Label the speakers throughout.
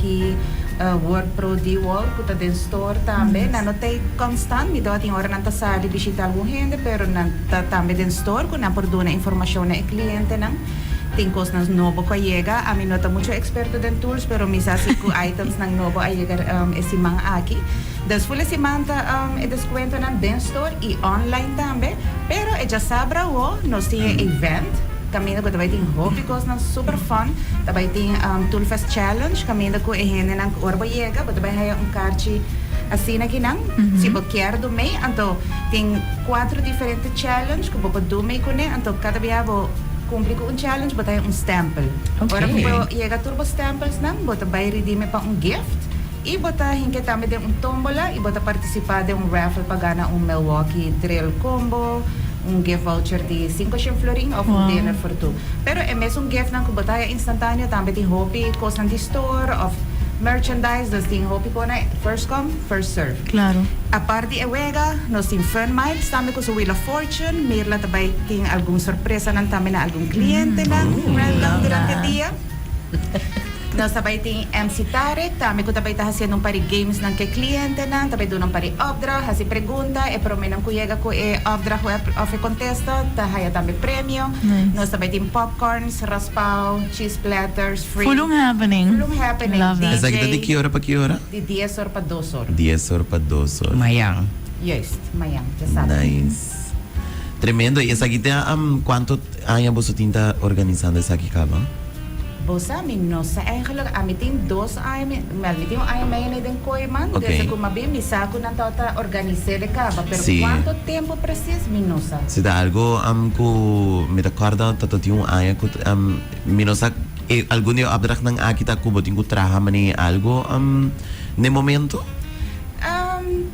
Speaker 1: Milwaukee, WorkPro, DeWalt ku ta den store tambe. Nan no ta constant, mi tabatin ora nan ta sali bishita algun hende, pero nan ta tambe den store ku nan por duna informashon na e klientenan. Tin kosnan nobo ku a yega. Ami no ta mucho eksperto den tools, pero mi sa si ku itemsnan nobo a yega e siman aki. Dus ful e siman ta e deskuentonan den store i online tambe. Pero e djasabra awo nos tin e event kaminda ku ta bai tin hopi kosnan super fun. Ta bai tin Toolfest Challenge kaminda ku e hendenan ku ora bo yega bo ta bai haya un karchi asina kinan. Si bo kier do mei anto tin kuatro diferente challenge ku bo por do mei kuné anto kada bia bo kumpli ku un challenge bo ta haya un stempel. Ora ku bo yega tur bo stempelsnan bo ta bai redime pa un gift. I bo ta hinke tambe den un tómbola i bo ta partisipá den un raffle pa gana un Milwaukee Drill Combo, un gift voucher di 500 florin òf un dinner for two. Pero e mesun giftnan ku bo ta haya instantáneo tambe tin hopi kosnan di store òf merchandise, dus tin hopi kos na first come, first serve.
Speaker 2: Claro.
Speaker 1: Apart di e wega, nos tin Fun Miles tambe ku su Wheel of Fortune. Mirla ta bai tin algun sorpresanan tambe na algun klientenan random durante e dia. Nos ta bai tin MC Tarek tambe ku ta bai ta hasiendo un par di gamesnan ku e klientenan, ta bai duna un par di opdracht, hasi pregunta, e promenan ku yega ku e opdracht òf e kontesta ta haya tambe premio. Nos ta bai tin popcorns, raspao, cheese platters, free.
Speaker 2: Full un happening.
Speaker 1: Full un happening.
Speaker 2: Love that.
Speaker 3: Esaki ta di ki ora pa ki ora?
Speaker 1: Di dies or pa dos or.
Speaker 3: Dies or pa dos or.
Speaker 4: Mayan.
Speaker 1: Juist, mayan, djasabra.
Speaker 3: Nice. Tremendo. I esaki ta kuantu aña boso tin ta organisando esaki kaba?
Speaker 1: Bo sa, mi no sa eigenlijk. Ami tin dos aña, mi, wel, mi tin un aña mei anei den Kooiman.
Speaker 3: Ok.
Speaker 1: Desde ku m'a bin, mi sa ku nan tabata organis'é de kaba, pero
Speaker 3: Sí.
Speaker 1: kuantu tempu presis mi no sa.
Speaker 3: Si ta algo ku mi ta kòrda ta tin un aña ku mi no sa e algun di e opdrachtnan aki ta ku bo tin ku traha manera algo n'e momento?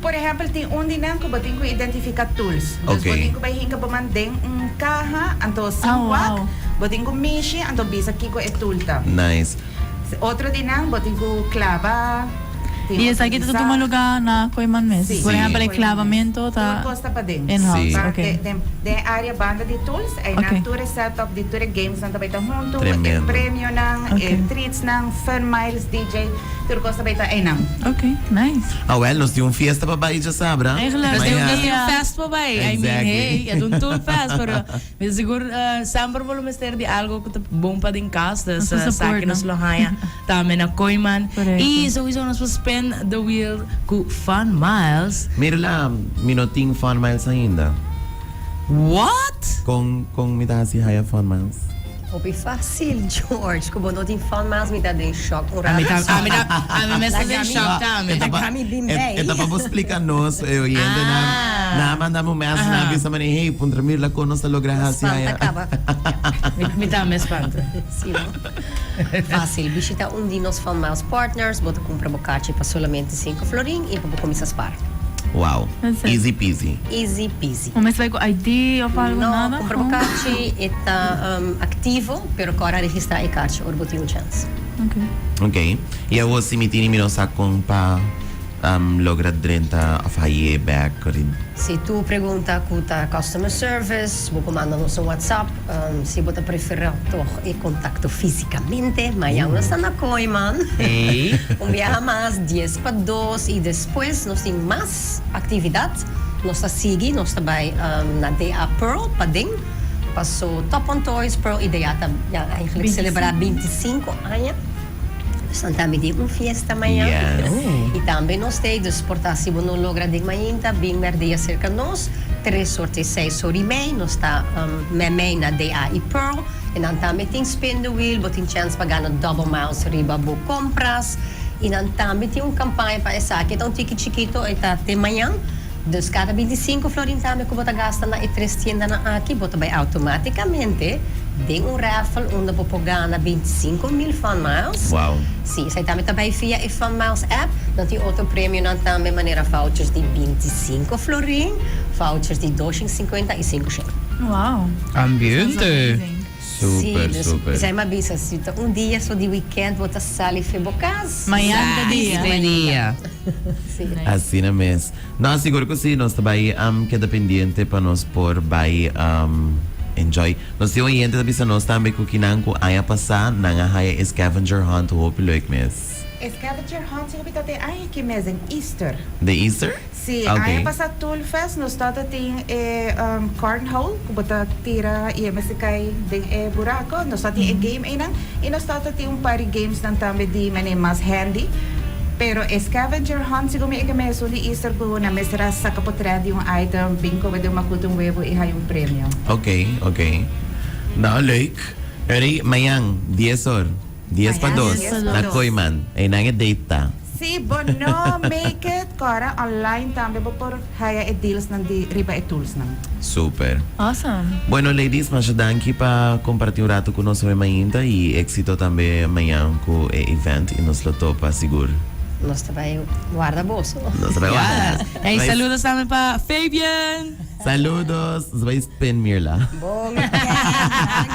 Speaker 1: Por ehempel tin un di nan ku bo tin ku identifiká tools. Dus bo tin ku bai hinka bo man den un kaha, anto sin
Speaker 2: Oh,
Speaker 1: wak,
Speaker 2: wow.
Speaker 1: bo tin ku mishi, anto bisa kiko e tool ta.
Speaker 3: Nice.
Speaker 1: Otro di nan bo tin ku klaba, tin
Speaker 2: I
Speaker 1: otro
Speaker 2: esaki
Speaker 1: di
Speaker 2: ta tuma
Speaker 1: zag.
Speaker 2: lugá na Kooiman mes?
Speaker 1: Sí.
Speaker 2: Por ehempel e
Speaker 1: Kooiman mes.
Speaker 2: klabamento ta
Speaker 1: Tur kos ta paden.
Speaker 2: in-house,
Speaker 3: Sí.
Speaker 1: Ba
Speaker 2: ok.
Speaker 1: den den área banda di tools, einan
Speaker 2: Ok.
Speaker 1: tur e setup di tur e gamesnan ta bai ta huntu, e
Speaker 3: Tremendo.
Speaker 1: premionan,
Speaker 2: Ok.
Speaker 1: e treatsnan, fun miles, DJ. Tur cos ta bay ta eynan.
Speaker 2: Ok, nice.
Speaker 3: Ah wel, nos tin un fiesta pa bay djasabra.
Speaker 2: Eigenlijk,
Speaker 4: Nos tin,
Speaker 3: Mañana.
Speaker 4: nos tin un fest pa bay. I mean,
Speaker 3: Exactly.
Speaker 4: hey, e ta un tool fest, pero mi ta sigur semper bo lo mester di algo cu ta bon pa den cas, dus
Speaker 2: Nos ta support
Speaker 4: esaki nos
Speaker 2: nan.
Speaker 4: lo haya tambe na Kooiman.
Speaker 2: Correcto.
Speaker 4: Y sowieso nos por spin the wheel cu Fun Miles.
Speaker 3: Mirla, mi no tin Fun Miles ainda.
Speaker 4: What?
Speaker 3: Con, con mi ta haci haya Fun Miles?
Speaker 5: Hopi facil George, cu bo no tin fun mas mi ta den shock un
Speaker 4: Ami
Speaker 5: rato.
Speaker 4: ta, ami ta, ami mes ta den shock tambe.
Speaker 3: E ta pa,
Speaker 5: Laga mi bin
Speaker 3: e,
Speaker 5: bij.
Speaker 3: e ta pa bo splica nos, e oyentenan.
Speaker 4: Ah.
Speaker 3: Nan a manda mi un message, nan a bisa mane, hey, puntra Mirla con nos ta logra haci
Speaker 5: Spanta
Speaker 3: haya.
Speaker 5: caba.
Speaker 4: Mi, mi tambe spanta.
Speaker 5: Si no? Facil, bishita un di nos Fun Miles partners, bo ta cumpra bo kachi pa solamente cinco florin y pa bo cuminsa spar.
Speaker 3: Wow.
Speaker 2: That's it.
Speaker 3: Easy peasy.
Speaker 5: Easy peasy.
Speaker 2: Un mes bai ku ID of algo
Speaker 5: No,
Speaker 2: nada?
Speaker 5: kumpra bo karchi e ta aktivo, pero kòrda registrá e karchi ora bo tin un chèns.
Speaker 2: Ok.
Speaker 3: Ok. I awor si mi tini mi no sa kon pa logra drenta of haye bek ori.
Speaker 5: Si tur pregunta ku ta customer service, bo por manda nos un WhatsApp. Si bo ta preferá tòg e kontakto físikamente, mañan nos ta na Kooiman. Un biaha mas, dies pa dos i despues nos tin mas aktividat. Nos ta sigui, nos ta bai na DA Pearl paden, paso Top On Toys, Pearl i DA ta ya eigenlijk selebrá 25 aña. Dus nan tambe tin un fiesta mañan. I tambe nos ta ei, dus por ta si bo no logra den mainta, bin mèrdia serka nos, tres or te seis or i mei, nos ta mèmei na DA i Pearl. I nan tambe tin spin the wheel, bo tin chèns pa gana double miles riba bo kompras. I nan tambe tin un kampaña pa esaki. E ta un tiki chikito, e ta te mañan. Dus kada 25 florin tambe ku bo ta gasta na e tres tiendanan aki, bo ta bai automátikamente den un raffle unda bo por gana 25,000 Fun Miles.
Speaker 3: Wow.
Speaker 5: Sí, esei tambe ta bai via e Fun Miles app. Nan tin otro premionan tambe manera vouchers di 25 florin, vouchers di 250 i 500.
Speaker 2: Wow.
Speaker 4: Ambiente.
Speaker 3: Super,
Speaker 5: Sí, dus
Speaker 3: super.
Speaker 5: esei m'a bisa, si ta un dia so di weekend bo ta sali fe bo kas.
Speaker 2: Mañan ta dia.
Speaker 4: Te dia.
Speaker 5: Sí.
Speaker 3: Asina mes. No, sigur ku sí, nos ta bai keda pendiente pa nos por bai enjoy. Nos tin oyente ta bisa nos tambe ku kinan ku aña pasá nan a haya e scavenger hunt hopi leuk mes.
Speaker 1: E scavenger hunt si ta te aña aki mes den Easter.
Speaker 3: De Easter?
Speaker 1: Si,
Speaker 3: Ok.
Speaker 1: aña pasa Tool Fest nos tata tin e cornhole, cu bo ta tira y e mester cay den e buraco. Nos ta tin e game eynan y nos tata tin un par di games nan tambe di mane mas handy. Pero e scavenger hunt segun mi e ke mes un di Easter cu nan mester a saca potret di un item, bin come den un macuto un webo y haya un premio.
Speaker 3: Ok, ok. Nou, leuk. Eri, mañan, 10 or. 10 pa
Speaker 1: Mañan,
Speaker 3: 2.
Speaker 1: 10 pa
Speaker 3: Na
Speaker 1: 2.
Speaker 3: Kooyman. Eynan e date ta.
Speaker 1: Si bo no make it, cora online tambe bo por haya e deals nan di riba e tools nan.
Speaker 3: Super.
Speaker 2: Awesome.
Speaker 3: Bueno ladies, masha danki pa comparti un rato cu nos awe mainta y exito tambe mañan cu e event y nos lo topa sigur.
Speaker 5: Nos ta bay warda boso.
Speaker 3: Nos ta bay warda.
Speaker 4: Hey,
Speaker 3: Bay-
Speaker 4: saludos tambe pa Fabian.
Speaker 3: Saludos. Nos ta bay spin Mirla.
Speaker 5: Bon weekend.